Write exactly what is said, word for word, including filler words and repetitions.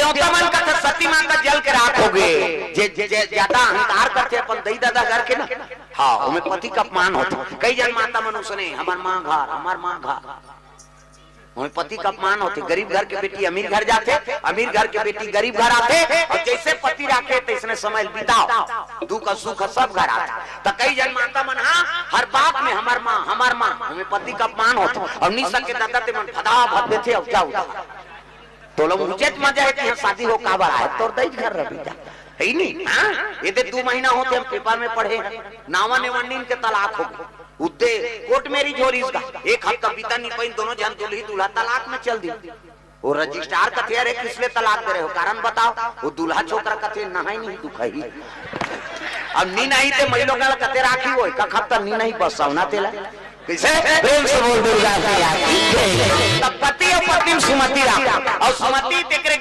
देवता मन कथे सती माता जल के राख होगे। जे, जे, जे ज्यादा अहंकार करथे अपन दई ददा घर के ना, हाँ, ओमे पति का अपमान होथे। कई जन माता मन उसने, "हमर माँ घर, हमर माँ घर।" ओमे पति का अपमान होथे। गरीब घर के बेटी अमीर घर जाथे, अमीर घर के बेटी गरीब घर आथे, अउ जइसे पति राखे तइसने समय बिताव, दुख सुख सब घर आथे। त कई जन माता मन, हाँ, हर बात में "हमर माँ, हमर माँ", ओमे पति का अपमान होथे। अउ नि सके ददा ते मन फदा भर देथे, अउ जा उधार। तोला उचित मजा हे कि यहाँ शादी हो काबर आए, तोर दई घर रह बेटा। हे नहीं, हाँ? ये दे दू महीना होथे हम पेपर में पढ़े हन, नावा नेवन्नीन के तलाक होगे। उद्दे कोर्ट में रिझोरिस गा, एक हफ्ता बीता नि पाइन, दोनों झन दुल्ही दूल्हा तलाक में चल दिस। वो रजिस्ट्रार कथे, "अरे किसले तलाक दे रहे हो, कारण बताओ।" वो दूल्हा छोकरा कथे, "नहाई नहीं दुखही।" अब नी नहीं ते मइलो गल कथे राखी वो, एक हफ्ता नी नहीं बस सौना तेला। कइसे? प्रेम से बोल दुर्गा मैया की जय। तब पति अउ पत्नी में सुमति राख। अउ सुमति तेकरे